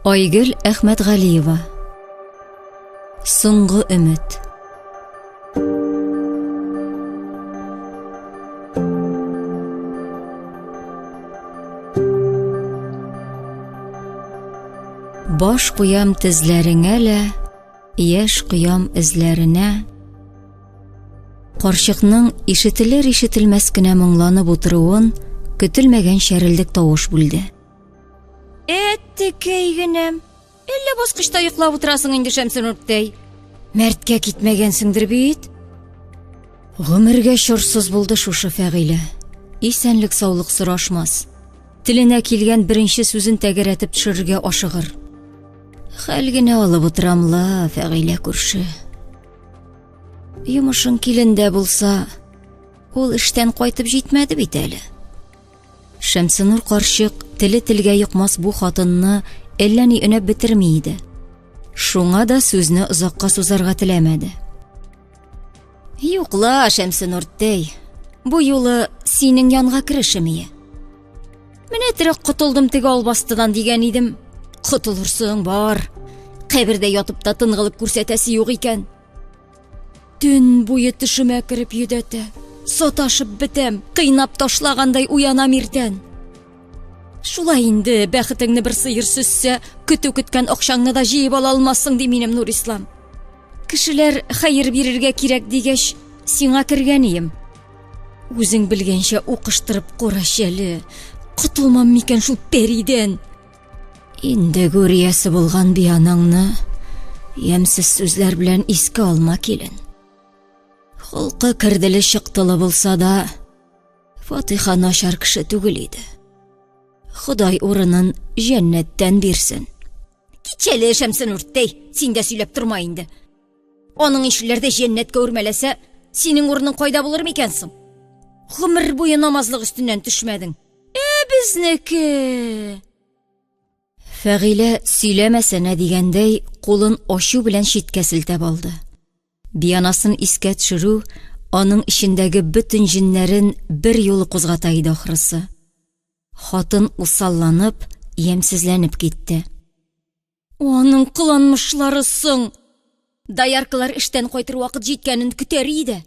Айгөл Әхмәтгалиева. Соңгы өмет. Баш куям тезләреңә лә, яшь коям эзләренә. Карчыкның ишетелер-ишетелмәс кенә моңланып утыруын көтелмәгән чәрелдек тавыш бүлде. Әттекәй генәм, әллә баскычта йоклап утырасың инде, Шәмсенурттәй? Мәрткә китмәгәнсеңдер бит? Гомергә чорсыз булды шушы Фәгыйлә. Исәнлек-саулык сорашмас. Теленә килгән беренче сүзен тәгәрәтеп төшерергә ашыгыр. Хәл генә алып утырам ла, Фәгыйлә күрше. Йомышың килендә булса, ул эштән кайтып җитмәде бит әле. Шәмсенур карчык теле телгә йокмас бу хатынны әллә ни өнәп бетерми иде. Шуңа да сүзне озакка сузарга теләмәде. Юк ла, Шәмсенурттәй, бу юлы синең янга керешемие. Менә терәк котылдым теге албастыдан дигән идем. Котылырсың, бар. Кабердә ятып та тынгылык күрсәтәсе юк икән. Төн буе төшемә кереп йөдәтә. Саташып бетәм, кыйнап ташлагандай уянам иртән. Шулай инде, бәхетеңне бер сыер сөзсә, көтү көткән акчаңны да җыеп ала алмассың, ди минем Нурислам. Кешеләр хәер бирергә кирәк дигәч, сиңа кергән ием. Үзең белгәнчә укыштырып карач әле. Котылмам микән шул пәридән? Инде гүр иясе булган бианаңны ямьсез сүзләр белән искә алма, килен. Холкы керделе-чыктылы булса да, Фатыйха начар кеше түгел иде. Ходай урынын җәннәттән бирсен. Кичәле, Шәмсенурттәй, син дә сөйләп торма инде. Аның ишеләр дә җәннәткә үрмәләсә, синең урының кайда булыр микән соң? Гомер буе намазлык өстеннән төшмәдең. Ә безнеке! Фәгыйлә сөйләмәсәнә дигәндәй, кулын ачу белән читкә селтәп алды. Бианасын искә төшерү аның эчендәге бөтен җеннәрен бер юлы кузгата иде ахрысы. Хатын усалланып, ямьсезләнеп китте. Аның кыланмышлары соң! Дояркалар эштән кайтыр вакыт җиткәнен көтәр иде.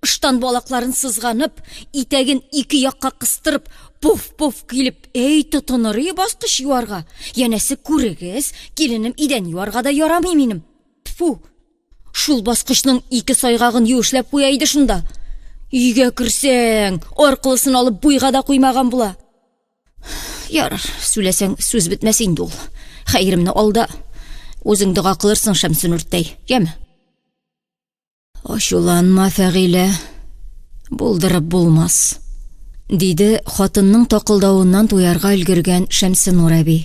Ыштан балакларын сызганып, итәген ике якка кыстырып, пуф-пуф килеп, әй тотыныр и баскыч юарга. Янәсе күрегез, киленем идән юарга да ярамый минем. Тфу! Шул баскычның ике сайгагын юешләп куя иде шунда. Өйгә керсәң, аркылысын алып буйга да куймаган була. Ярар, сүләсәң, сүз бетмәс инде ул. Хәеремне ал да, үзең дога кылырсың, Шәмсенурттәй, яме? Ачуланма, Фәгыйлә, булдырып булмас, диде хатынның такылдавыннан туярга өлгергән Шәмсенур әби.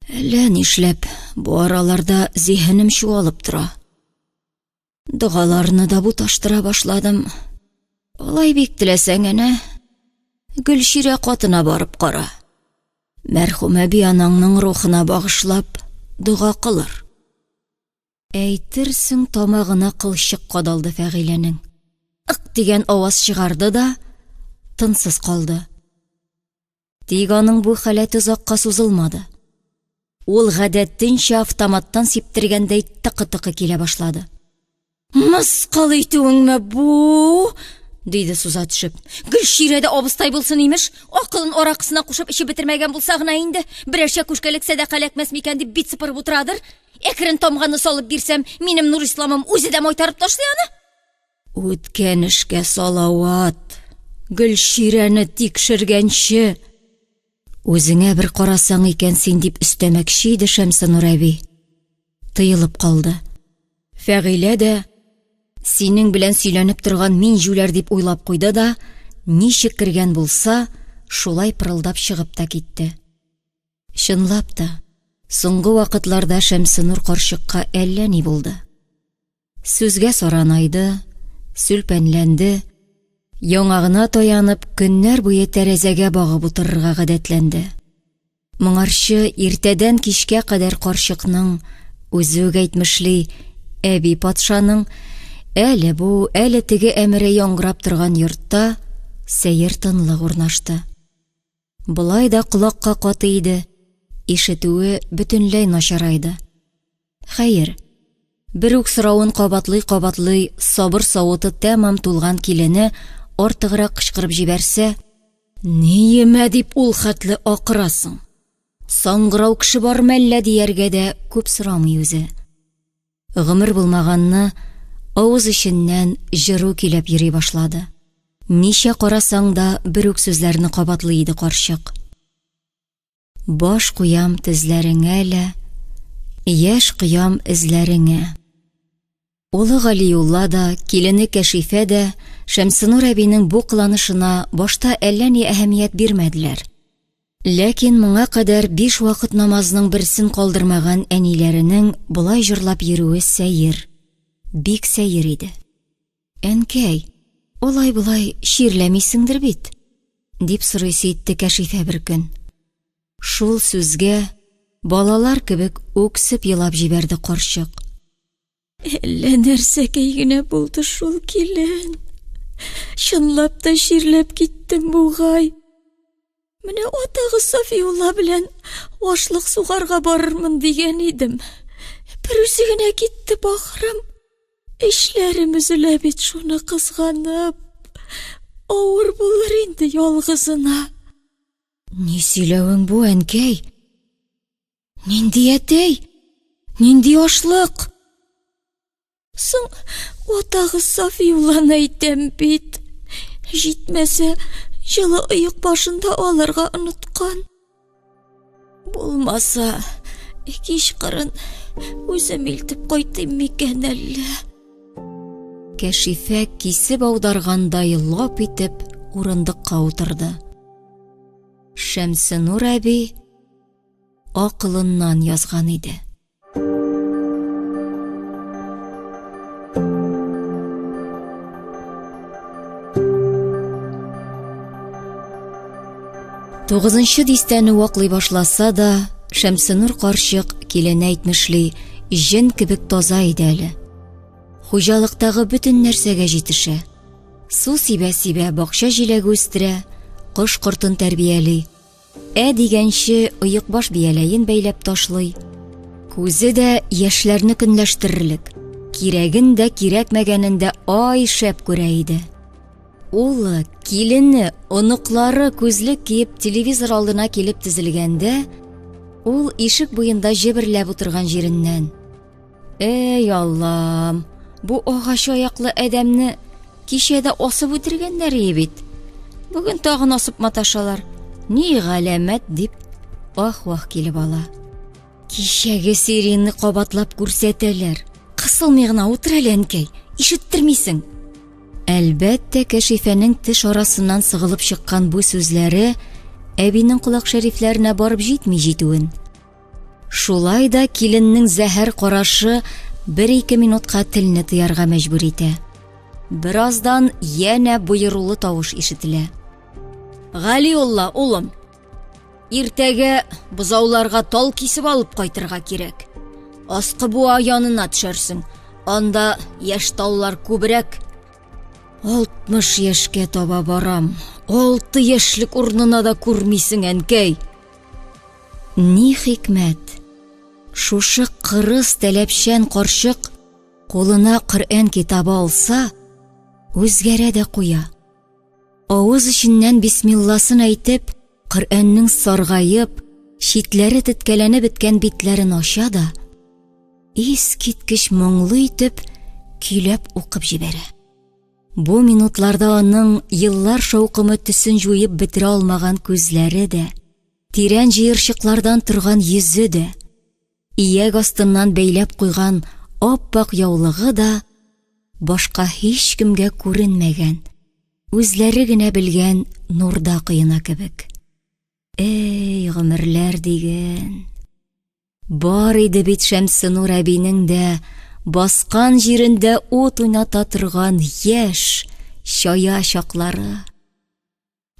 Әллә нишләп, бу араларда зиһенем чуалып тора. Догаларны да буташтыра башладым. Алай бик теләсәң, әнә, Гөлчирә катына барып кара. Мәрхүмә бианаңның рухына багышлап, дога кылыр. Әйтерсең, тамагына кылчык кадалды Фәгыйләнең. Ык дигән аваз чыгарды да, тынсыз калды. Тик аның бу халәте озакка сузылмады. Ул гадәтенчә автоматтан сиптергәндәй тыкы-тыкы килә башлады. Мыскыл итүеңме бу? диде суза төшеп. Гөлчирә дә абыстай булсын имеш, акылын аракысына кушып эчеп бетермәгән булса гына инде, берәр чәкүшкәлек сәдака эләкмәс микән дип бит сыпырып утырадыр. Әкрен тамганы салып бирсәм, минем Нурисламым үзе дә майтарып ташлый аны. Үткән эшкә салават, Гөлчирәне тикшергәнче, үзеңә бер карасаң икән син дип өстәмәкче иде Шәмсенур әби. Тыелып калды. Фәгыйлә дә синең белән сөйләнеп торган мин җүләр дип уйлап куйды да, ничек кергән булса, шулай пырылдап чыгып та китте. Чынлап та, соңгы вакытларда Шәмсенур карчыкка әллә ни булды. Сүзгә саранайды, сүлпәнләнде, яңагына таянып, көннәр буе тәрәзәгә багып утырырга гадәтләнде. Моңарчы иртәдән кичкә кадәр карчыкның, үзе үк әйтмешли, әби патшаның әле бу, әле теге әмере яңгырап торган йортта сәер тынлык урнашты. Болай да колакка каты иде. Ишетүе бөтенләй начарайды. Хәер, бер үк соравын кабатлый-кабатлый сабыр савыты тәмам тулган килене артыграк кычкырып җибәрсә, Ниемә дип ул хәтле акырасың? Саңгырау кеше бар мәллә дияргә дә күп сорамый үзе. Гомер булмаганны авыз эченнән җыру көйләп йөри башлады. Ничә карасаң да бер үк сүзләрне кабатлый иде карчык. Баш куям тезләреңә лә, яшь коям эзләреңә. Улы Галиулла да, килене Кәшифә дә Шәмсенур әбинең бу кыланышына башта әллә ни әһәмият бирмәделәр. Ләкин моңа кадәр биш вакыт намазның берсен калдырмаган әниләренең болай җырлап йөрүе сәер, бик сәер иде. Әнкәй, алай-болай чирләмисеңдер бит? дип сорыйсы итте Кәшифә бер көн. Шул сүзгә балалар кебек үксеп елап җибәрде карчык. Әллә нәрсәкәй генә булды шул килен. Чынлап та чирләп киттем бугай. Менә атагыз Сафиулла белән ашлык сугарга барырмын дигән идем. Бер үзе генә китте бахырым. Эчләрем өзелә бит шуны кызганып. Авыр булыр инде ялгызына. Ни сөйләвең бу, әнкәй? Нинди әтәй? Нинди ашлык? Соң, атагыз Сафиулланы әйтәм бит. Җитмәсә, җылы оек башында алырга оныткан. Булмаса, кичкырын үзем илтеп кайтыйм микән әллә? Кәшифә кисеп аударгандай лап итеп урындыкка утырды. Шәмсенур әби акылыннан язган иде. Тугызынчы дистәне ваклый башласа да, Шәмсенур карчык килене әйтмешли, җен кебек таза иде әле. Хуҗалыктагы бөтен нәрсәгә җитешә. Су сибә-сибә бакча җиләге үстерә, кош кортын тәрбияли. Ә дигәнче оекбаш бияләен бәйләп ташлый. Күзе дә яшьләрне көнләштерерлек, кирәген дә кирәкмәгәнен дә ай шәп күрә иде. Улы, килене, оныклары күзлек киеп телевизор алдына килеп тезелгәндә, ул ишек буенда җеберләп утырган җиреннән Эй, Аллам, бу агач аяклы адәмне кичә дә асып үтергәннәр ие бит. Бүген тагын асып маташалар. Ни галәмәт дип ах-вах килеп ала. Кичәге серияне кабатлап күрсәтәләр. Кысылмый гына утыр әле, әнкәй, ишеттермисең. Әлбәттә, Кәшифәнең теш арасыннан сыгылып чыккан бу сүзләре әбинең колак шәрифләренә барып җитми җитүен. Шулай да киленнең зәһәр карашы бер-ике минутка телне тыярга мәҗбүр итә. Бераздан янә боерулы тавыш ишетелә. Галиулла, улым, иртәгә бозауларга тал кисеп алып кайтырга кирәк. Аскы буа янына төшәрсең. Анда яшь таллар күбрәк. 60 яшькә таба барам. 6 яшьлек урынына да күрмисең, әнкәй. Ни хикмәт, шушы кырыс таләпчән карчык кулына Коръән китабы алса, үзгәрә дә куя. Авыз эченнән бисмилласын әйтеп, Коръәннең саргаеп, читләре теткәләнеп беткән битләрен ача да, искиткеч моңлы итеп көйләп укып җибәрә. Бу минутларда аның еллар шаукымы төсен җуеп бетерә алмаган күзләре дә, тирән җыерчыклардан торган йөзе дә, ияк астыннан бәйләп куйган ап-ак яулыгы да башка һичкемгә күренмәгән, үзләре генә белгән нурда коена кебек. Эй, гомерләр диген! Бар иде бит Шәмсенур әбинең дә баскан җирендә ут уйната торган яшь, чая чаклары.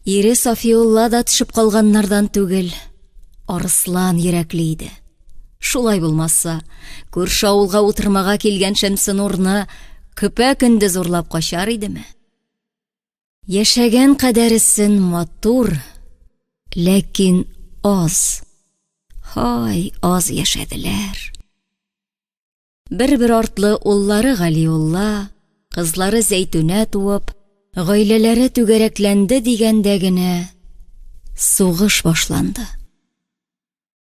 Ире Сафиулла да төшеп калганнардан түгел, арыслан йөрәкле иде. Шулай булмаса, күрше авылга утырмага килгән Шәмсенурны көпә-көндез урлап качар идеме? Яшәгән кадәресен матур, ләкин аз. Һай, аз яшәделәр. Бер-бер артлы уллары Галиулла, кызлары Зәйтүнә туып, гаиләләре түгәрәкләнде дигәндә генә сугыш башланды.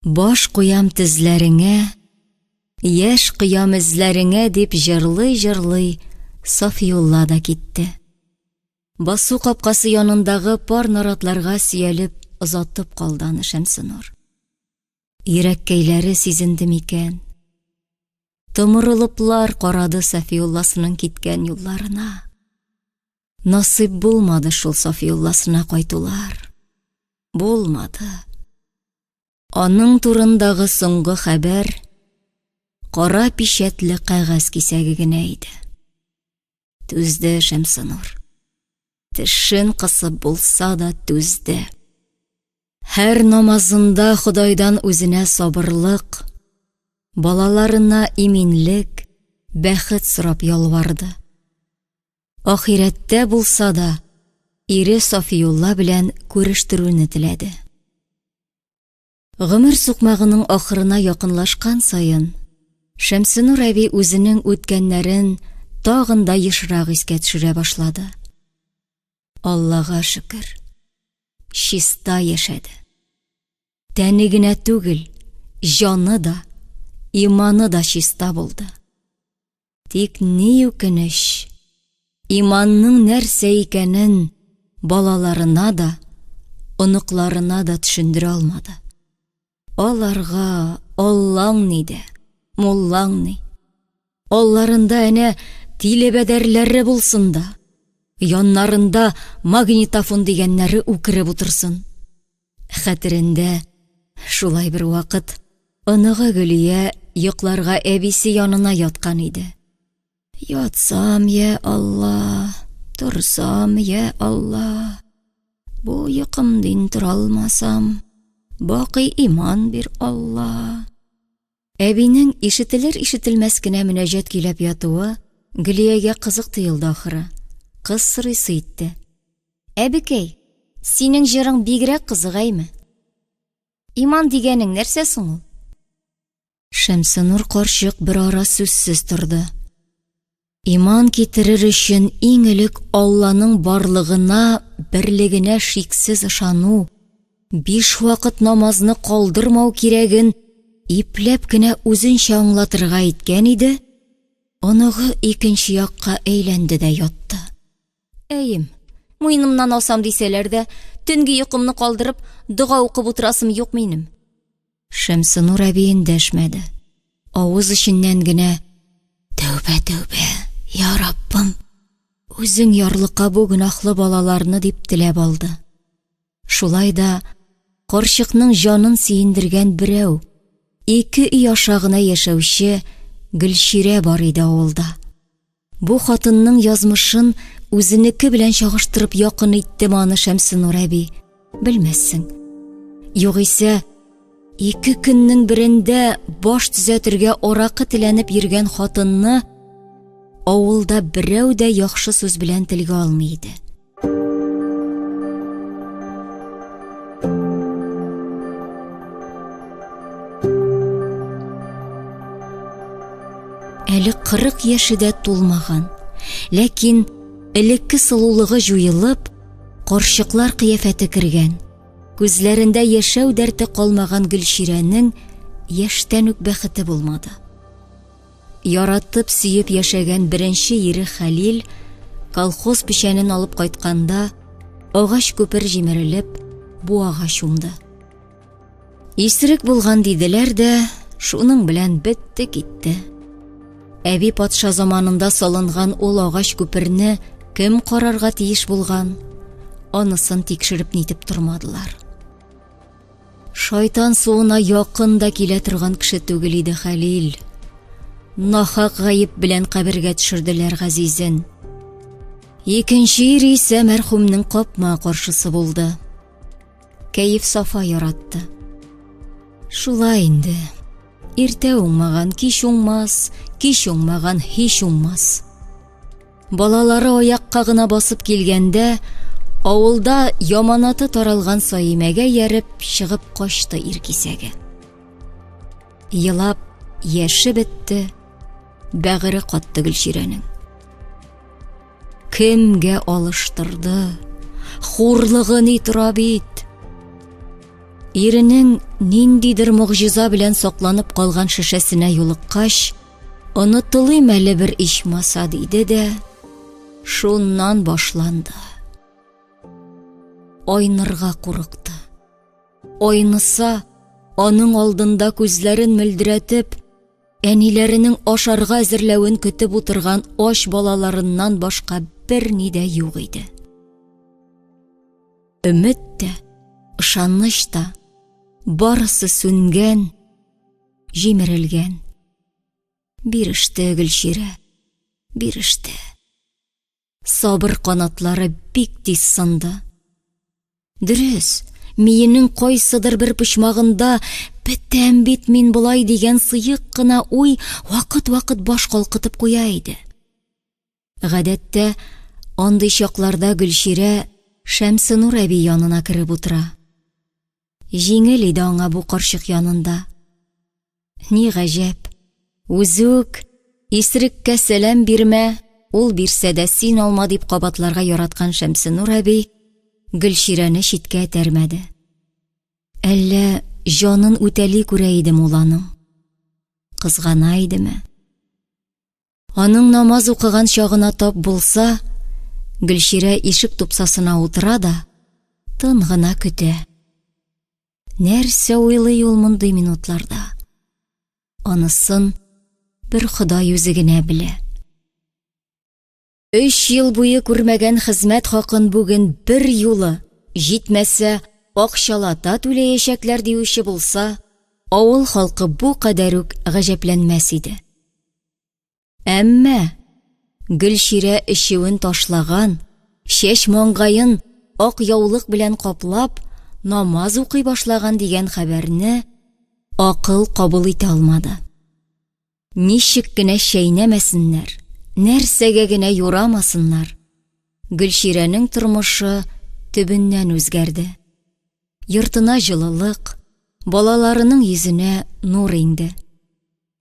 Баш куям тезләреңә, яшь коям эзләреңә дип җырлый-җырлый Сафиулла да китте. Басу капкасы янындагы пар наратларга сөялеп озатып калды аны Шәмсенур. Йөрәккәйләре сизенде микән? Томырылыплар карады Сафиулласының киткән юлларына. Насыйп булмады шул Сафиулласына кайтулар. Булмады. Аның турындагы соңгы хәбәр кара пичәтле кәгазь кисәге генә иде. Түзде Шәмсенур. Тешен кысып булса да түзде. Һәр намазында Ходайдан үзенә сабырлык, балаларына иминлек, бәхет сорап ялварды. Ахирәттә булса да, ире Сафиулла белән күрештерүне теләде. Гомер сукмагының ахырына якынлашкан саен, Шәмсенур әби үзенең үткәннәрен тагын да ешрак искә төшерә башлады. Аллага шөкер, чиста яшәде. Тәне генә түгел, җаны да, иманы да чиста булды. Тик ни үкенеч, иманның нәрсә икәнен балаларына да, оныкларына да төшендерә алмады. Аларга Аллаң ни дә, муллаң ни. Алларында әнә тилебәдәрләре булсын да, яннарында магнитофон дигәннәре үкереп утырсын. Хәтерендә шулай бер вакыт оныгы Гөлия йокларга әбисе янына яткан иде. Ятсам, я Алла, торсам, я Алла, бу йокымдин тора алмасам, бакый иман бир, Алла. Әбинең ишетелер-ишетелмәс кенә мөнәҗәт көйләп ятуы Гөлиягә кызык тоелды ахыры. Кыз сорыйсы итте. Әбекәй, синең җырың бигрәк кызык әйме? Иман дигәнең нәрсә соң ул? Шәмсенур карчык берара сүзсез торды. Иман китерер өчен иң элек Алланың барлыгына, берлегенә шиксез ышану, биш вакыт намазны калдырмау кирәген ипләп кенә үзенчә аңлатырга иткән иде, оныгы икенче якка әйләнде дә ятты. Әйем, муенымнан алсам дисәләр дә, төнге йокымны калдырып, дога укып утырасым юк минем. Шәмсенур әби эндәшмәде. Авыз эченнән генә Тәүбә, тәүбә, я Раббым, үзең ярлыка бу гөнаһлы балаларны дип теләп алды. Шулай да карчыкның җанын сөендергән берәү, ике өй аша гына яшәүче Гөлчирә бар иде авылда. Бу хатынның язмышын үзенеке белән чагыштырып якын иттеме аны Шәмсенур әби, белмәссең. Югыйсә, ике көннең берендә баш төзәтергә аракы теләнеп йөргән хатынны авылда берәү дә яхшы сүз белән телгә алмый иде. Әле 40 яше дә тулмаган, ләкин элекке сылулыгы җуелып, карчыклар кыяфәте кергән, күзләрендә яшәү дәрте калмаган Гөлчирәнең яшьтән үк бәхете булмады. Яратып, сөеп яшәгән беренче ире Хәлил колхоз печәнен алып кайтканда, агач күпер җимерелеп, буага чумды. Исерек булган диделәр дә, шуның белән бетте китте. Әби патша заманында салынган ул агач күперне кем карарга тиеш булган, анысын тикшереп нитеп тормадылар. Шайтан суына якын да килә торган кеше түгел иде Хәлил. Нахак гаеп белән кабергә төшерделәр газизен. Икенче ир исә мәрхүмнең капма каршысы булды. Кәеф сафа яратты. Шулай инде. Иртә уңмаган кич уңмас, кич уңмаган һич уңмас. Балалары аякка гына басып килгәндә, авылда яманаты таралган Саимәгә ияреп чыгып качты ир кисәге. Елап, яше бетте, бәгыре катты Гөлчирәнең. Кемгә алыштырды? Хурлыгы ни тора бит? Иренең ниндидер могҗиза белән сакланып калган шешәсенә юлыккач, онытылыйм әле бер ичмаса диде дә, шуннан башланды. Айнырга курыкты. Айныса, аның алдында күзләрен мөлдерәтеп, әниләренең ашарга әзерләвен көтеп утырган ач балаларыннан башка берни дә юк иде. Өмет тә, ышаныч та барысы сүнгән, җимерелгән. Биреште Гөлчирә, биреште. Сабыр канатлары бик тиз сынды. Дөрес, миенең кайсыдыр бер почмагында бетәм бит мин болай дигән сыек кына уй вакыт-вакыт баш калкытып куя иде. Гадәттә, андый чакларда Гөлчирә Шәмсенур әби янына кереп утыра. Җиңел иде аңа бу карчык янында. Ни гаҗәп, үзе үк исереккә сәлам бирмә, ул бирсә дә син алма дип кабатларга яраткан Шәмсенур әби Гөлчирәне читкә этәрмәде. Әллә җанын үтәли күрә идеме ул аның? Кызгана идеме? Аның намаз укыган чагына тап булса, Гөлчирә ишек тупсасына утыра да тын гына көтә. Нәрсә уйлый ул мондый минутларда? Анысын бер Ходай үзе генә белә. Өч ел буе күрмәгән хезмәт хакын бүген бер юлы, җитмәсә, акчалата түләячәкләр диюче булса, авыл халкы бу кадәр үк гаҗәпләнмәс иде. Әмма Гөлчирә эчүен ташлаган, чәч маңгаен ак яулык белән каплап, намаз укый башлаган дигән хәбәрне акыл кабул итә алмады. Ничек кенә чәйнәмәсеннәр, нәрсәгә генә юрамасыннар, Гөлчирәнең тормышы төбеннән үзгәрде. Йортына җылылык, балаларының йөзенә нур иңде.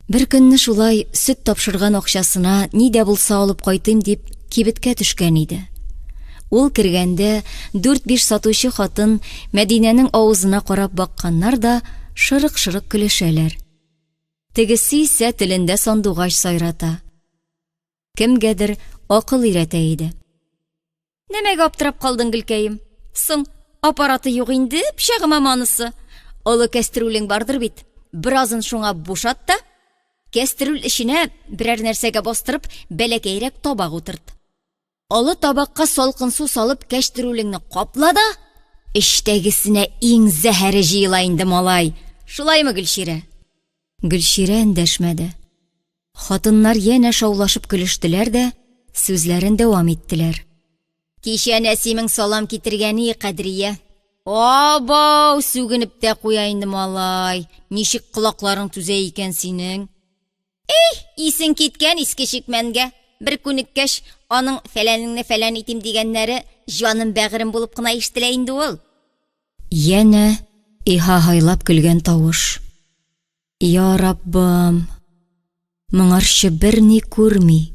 Бер көнне шулай сөт тапшырган акчасына ни дә булса алып кайтыйм дип кибеткә төшкән иде. Ул кергәндә дүрт-биш сатучы хатын Мәдинәнең авызына карап бакканнар да шырык-шырык көлешәләр. Тегесе исә телендә сандугач сайрата. Кемгәдер акыл өйрәтә иде. Нәмәгә аптырап калдың, гөлкәем? Соң, аппараты юк инде, пычагыма манысы. Олы кәстрүлең бардыр бит. Беразын шуңа бушат та, кәстрүл эченә берәр нәрсәгә бастырып, бәләкәйрәк табак утырт. Олы табакка салкын су салып, кәстрүлеңне капла да, эчтәгесенә иң зәһәре җыела инде, малай. Шулаймы, Гөлчирә? Гөлчирә эндәшмәде. Хатыннар янә шаулашып көлештеләр дә, сүзләрен дәвам иттеләр. Кичә Нәсимең салам китергән и, Кадрия. Абау, сүгенеп тә куя инде малай. Ничек колакларың түзә икән синең? Эй, исең киткән иске чикмәнгә. Бер күнеккәч, аның фәләнеңне фәлән итим дигәннәре җаным бәгырем булып кына ишетелә инде ул. Янә иһаһайлап көлгән тавыш. Я Раббым, моңарчы берни күрми,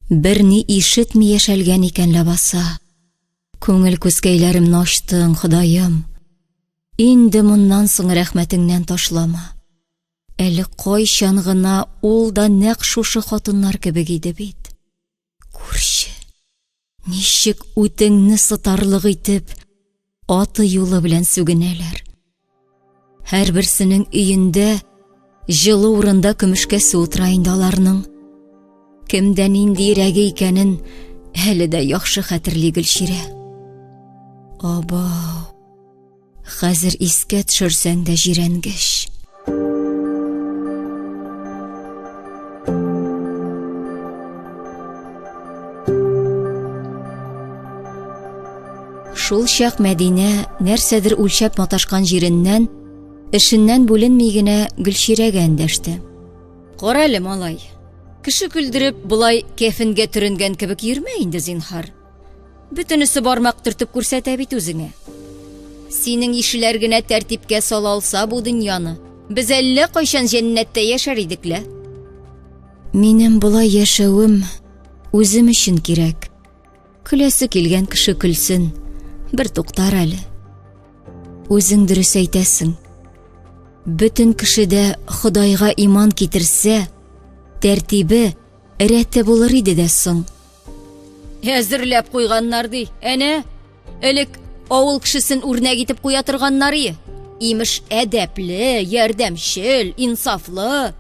берни ишетми яшәлгән икән ләбаса. Күңел күзкәйләремне ачтың, Ходаем. Инде моннан соң рәхмәтеңнән ташлама. Әле кайчан гына ул да нәкъ шушы хатыннар кебек иде бит. Күрче, ничек үтеңне сытарлык итеп, аты-юлы белән сүгенәләр. Һәрберсенең өендә җылы урында көмешкәсе утыра инде аларның. Кемдә нинди ирәге икәнен әле дә яхшы хәтерли Гөлчирә. Абау! Хәзер искә төшерсәң дә җирәнгеч. Шул чак Мәдинә нәрсәдер үлчәп маташкан җиреннән, эшеннән бүленми генә Гөлчирәгә эндәште. Кара әле, малай, кеше көлдереп, болай кәфенгә төренгән кебек йөрмә инде, зинһар. Бөтенесе бармак төртеп күрсәтә бит үзеңә. Синең ишеләр генә тәртипкә сала алса бу дөньяны. Без әллә кайчан җәннәттә яшәр идек лә. Минем болай яшәвем үзем өчен кирәк. Көләсе килгән кеше көлсен, бер туктар әле. Үзең дөрес әйтәсең. Бөтен кеше дә Ходайга иман китерсә, тәртибе, рәте булыр иде дә соң. Әзерләп куйганнар ди. Әнә, элек авыл кешесен үрнәк итеп куя торганнар ие. Имеш, әдәпле, ярдәмчел, инсафлы.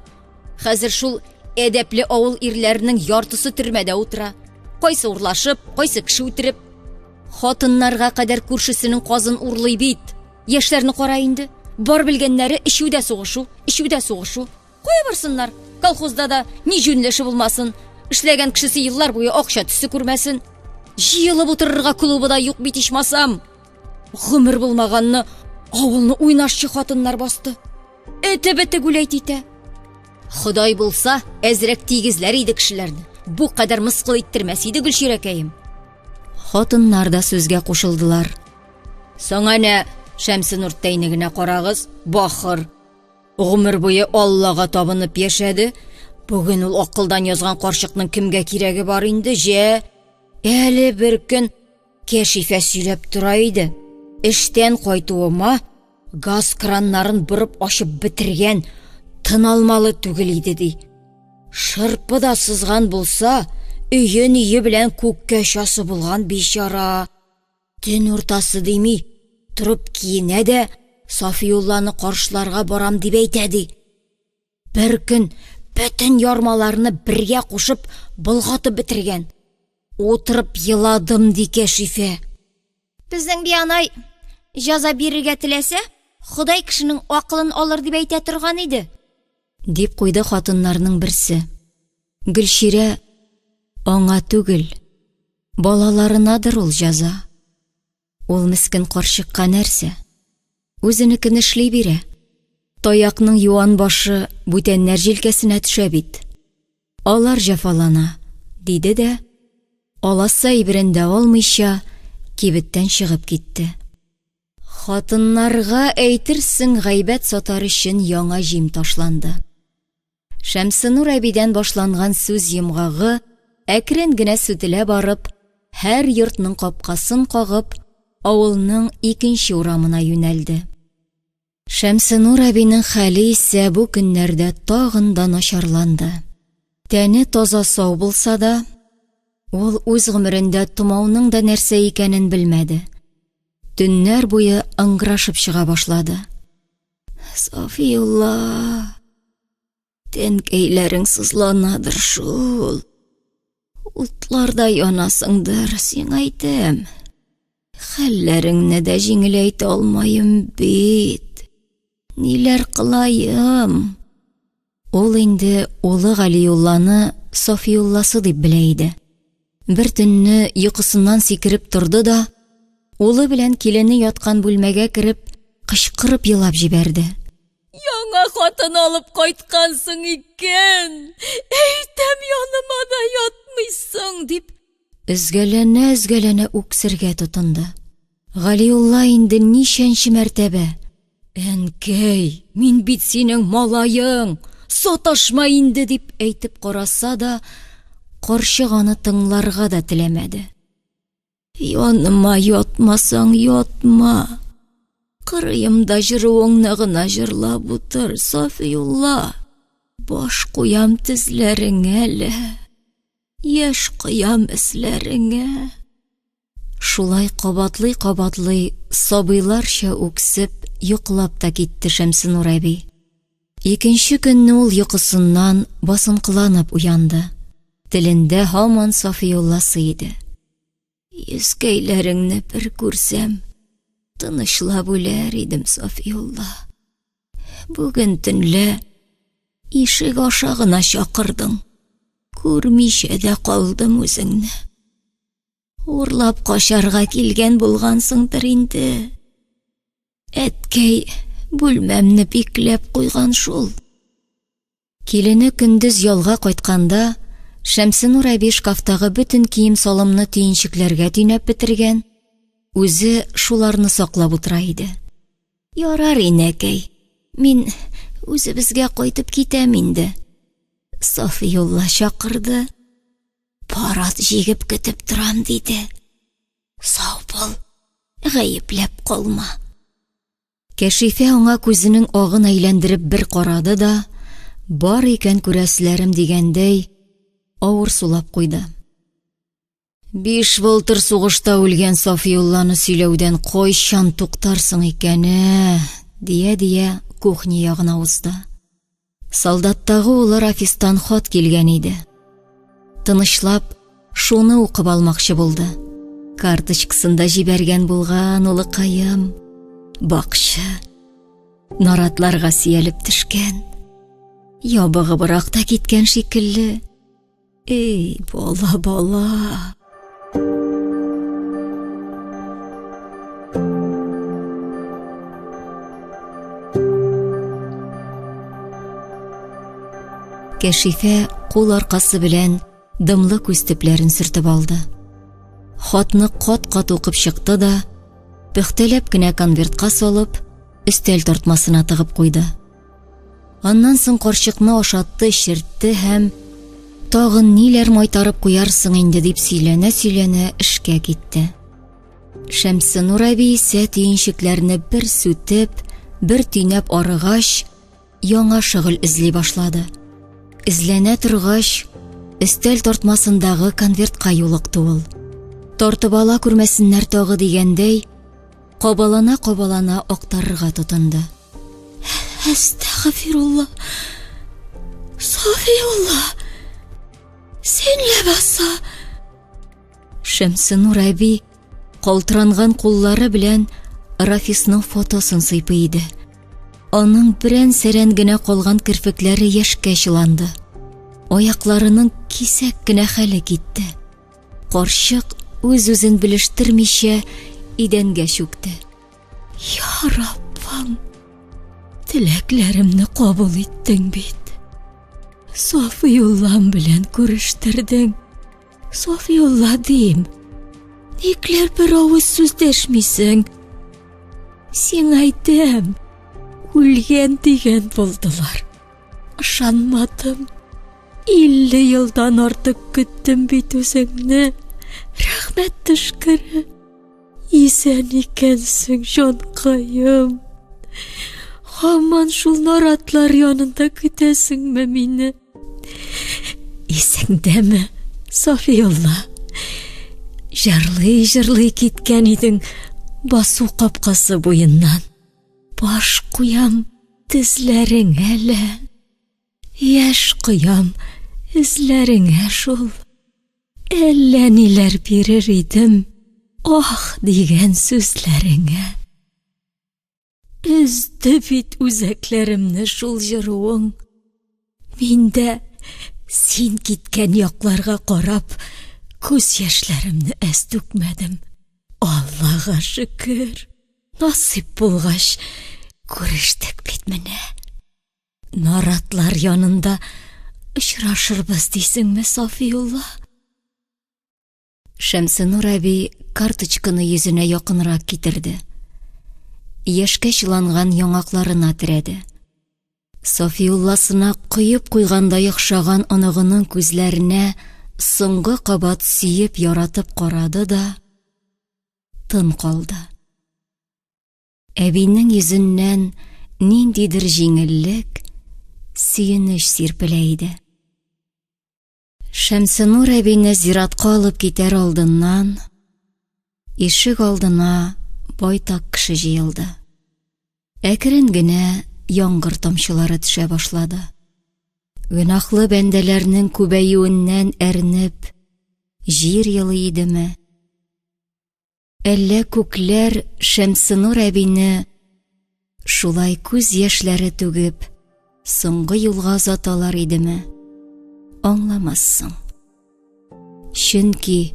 Хәзер шул әдәпле авыл ирләренең яртысы төрмәдә утыра. Кайсы урлашып, кайсы кеше үтереп. Хатыннарга кадәр күршесенең казын урлый бит. Яшьләрне кара инде. Бар белгәннәре эчү дә сугышу, эчү дә сугышу. Кая барсыннар? Колхозда да ни җүнле эше булмасын. Эшләгән кешесе еллар буе акча төсе күрмәсен. Җыелып утырырга клубы да юк бит ичмасам. Гомер булмаганны авылны уйнашчы хатыннар басты. Эте бете гүләйт итә. Ходай булса, әзрәк тигезләр иде кешеләрне. Бу кадәр мыскыл иттермәс иде Гөлчирәкәем. Хатыннар да сүзгә кушылдылар. Соң әнә Шәмсенурттәйне генә карагыз, бахыр. Гомер буе Аллага табынып яшәде. Бүген ул акылдан язган карчыкның кемгә кирәге бар инде, җә? Әле бер көн Кәшифә сөйләп тора иде. Эштән кайтуыма газ краннарын борып ачып бетергән, тын алмалы түгел иде, ди. Шырпы да сызган булса, өе-ние белән күккә очасы булган бичара. Төн уртасы дими, торып киенә дә, Сафиулланы каршыларга барам дип әйтә, ди. Бер көн бөтен ярмаларны бергә кушып болгатып бетергән. Утырып еладым, ди Кәшифә. Безнең бианай җаза бирергә теләсә, Ходай кешенең акылын алыр дип әйтә торган иде. Дип куйды хатыннарның берсе. Гөлчирә аңа түгел, балаларынадыр ул җаза. Ул мескен карчыкка нәрсә? Үзенекен эшли бирә. Таякның юан башы бүтәннәр җилкәсенә төшә бит. Алар җәфалана, диде дә, аласы әйберен дә алмыйча, кибеттән чыгып китте. Хатыннарга әйтерсең гайбәт сатар өчен яңа җим ташланды. Шәмсенур әбидән башланган сүз йомгагы әкрен генә сүтелә барып, һәр йортның капкасын кагып, авылның икенче урамына юнәлде. Шәмсенур әбинең хәле исә бу көннәрдә тагын да начарланды. Тәне таза-сау булса да, ул үз гомерендә томауның да нәрсә икәнен белмәде. Төннәр буе ыңгырашып чыга башлады. Сафиулла, тәнкәйләрең сызланадыр шул. Утларда янасыңдыр, сиңа әйтәм. Хәлләреңне дә җиңеләйтә алмаем бит. Ниләр кылаем? Ул инде улы Галиулланы Софиулласы дип белә иде. Бер төнне йокысыннан сикереп торды да, улы белән килене яткан бүлмәгә кереп, кычкырып елап җибәрде. Яңа хатын алып кайткансың икән, әйтәм яныма да ятмыйсың, дип, өзгәләнә-өзгәләнә үксергә тотынды. Галиулла инде ничәнче мәртәбә Әнкәй, мин бит синең малаең, саташма инде, дип әйтеп караса да, карчык аны тыңларга да теләмәде. Яныма ятмасаң ятма. Кырыемда җыруыңны гына җырлап утыр, Сафиулла. Баш куям тезләреңә лә, яшь коям эзләреңә. Шулай кабатлый-кабатлый, сабыйларча үксеп, йоклап та китте Шәмсенур әби. Икенче көнне ул йокысыннан басынкыланып уянды. Телендә һаман Сафиулласы иде. Йөзкәйләреңне бер күрсәм, тынычлап үләр идем, Сафиулла. Бүген төнлә ишек аша гына чакырдың. Күрмичә дә калдым үзеңне. Урлап качарга килгән булгансыңдыр инде. Әткәй бүлмәмне бикләп куйган шул. Килене көндез ялга кайтканда, Шәмсенур әби шкафтагы бөтен кием-салымны төенчекләргә төйнәп бетергән, үзе шуларны саклап утыра иде. Ярар, инәкәй, мин Үзебезгә кайтып китәм инде. Сафиулла чакырды. Пар ат җигеп көтеп торам, диде. Сау бул, гаепләп калма. Кәшифә аңа күзенең агын әйләндереп бер карады да, бар икән күрәселәрем дигәндәй, авыр сулап куйды. Биш былтыр сугышта үлгән Сафиулланы сөйләүдән кайчан туктарсың икән, ә? дия-дия кухня ягына узды. Солдаттагы улы Рафистан хат килгән иде. Тынычлап, шуны укып алмакчы булды. Карточкасын да җибәргән булган улыкаем. Бакчы. Наратларга сөялеп төшкән. Ябыгыбрак та киткән шикелле. Эй, бала, бала. Кәшифә кул аркасы белән дымлы күз төпләрен сөртеп алды. Хатны кат-кат укып чыкты да, пөхтәләп кенә конвертка салып, өстәл тартмасына тыгып куйды. Аннан соң карчыкны ашатты, эчертте һәм тагын ниләр майтарып куярсың инде дип сөйләнә-сөйләнә эшкә китте. Шәмсенур әби исә төенчекләрне бер сүтеп, бер төйнәп арыгач, яңа шөгыль эзли башлады. Эзләнә торгач, өстәл тартмасындагы конвертка юлыкты ул. Тартып ала күрмәсеннәр тагы дигәндәй, кабалана-кабалана актарырга тотынды. Әстәгъфирулла. Сафиулла. Син ләбаса. Шәмсенур әби калтыранган куллары белән Рафисның фотосын сыйпый иде. Аның берән-сәрән генә калган керфекләре яшькә чыланды. Аякларының кисәк кенә хәле китте. Карчык үз-үзен белештермичә идәнгә чүкте. Я Раббым, теләкләремне кабул иттең бит. Сафиуллам белән күрештердең. Сафиулла дим. Никләр бер авыз сүз дәшмисең? Сиңа әйтәм, үлгән дигән булдылар. Ышанмадым. 50 елдан артык көттем бит үзеңне. Рәхмәт төшкере. Исән икәнсең, җанкаем. Һаман шул наратлар янында көтәсеңме мине? Исеңдәме, Сафиулла? Җырлый-җырлый киткән идең басу капкасы буеннан. Баш куям тезләреңә лә. Яшь коям эзләреңә шул. Әллә ниләр бирер идем, ах дигән сүзләреңә. Өзде бит үзәкләремне шул җыруың. Мин дә син киткән якларга карап, күз яшьләремне әз түкмәдем. Аллага шөкер, насыйп булгач, күрештек бит менә. Наратлар янында очрашырбыз дисеңме, Сафиулла? Шәмсенур әби карточканы йөзенә якынрак китерде. Яшькә чыланган яңакларына терәде. Сафиулласына коеп куйгандай охшаган оныгының күзләренә соңгы кабат сөеп яратып карады да тын калды. Әбинең йөзеннән ниндидер җиңеллек, сөенеч сирпелә иде. Шәмсенур әбине зиратка алып китәр алдыннан ишек алдына байтак кеше җыелды. Әкрен генә яңгыр тамчылары төшә башлады. Гөнаһлы бәндәләрнең күбәюеннән әрнеп, җир елый идеме? Әллә күкләр Шәмсенур әбине шулай күз яшьләре түгеп, соңгы юлга озаталар идеме? Аңламассың. Чөнки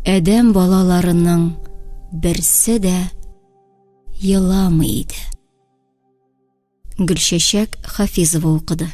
адәм балаларының берсе дә еламый иде. Гөлчәчәк Хафизова укыды.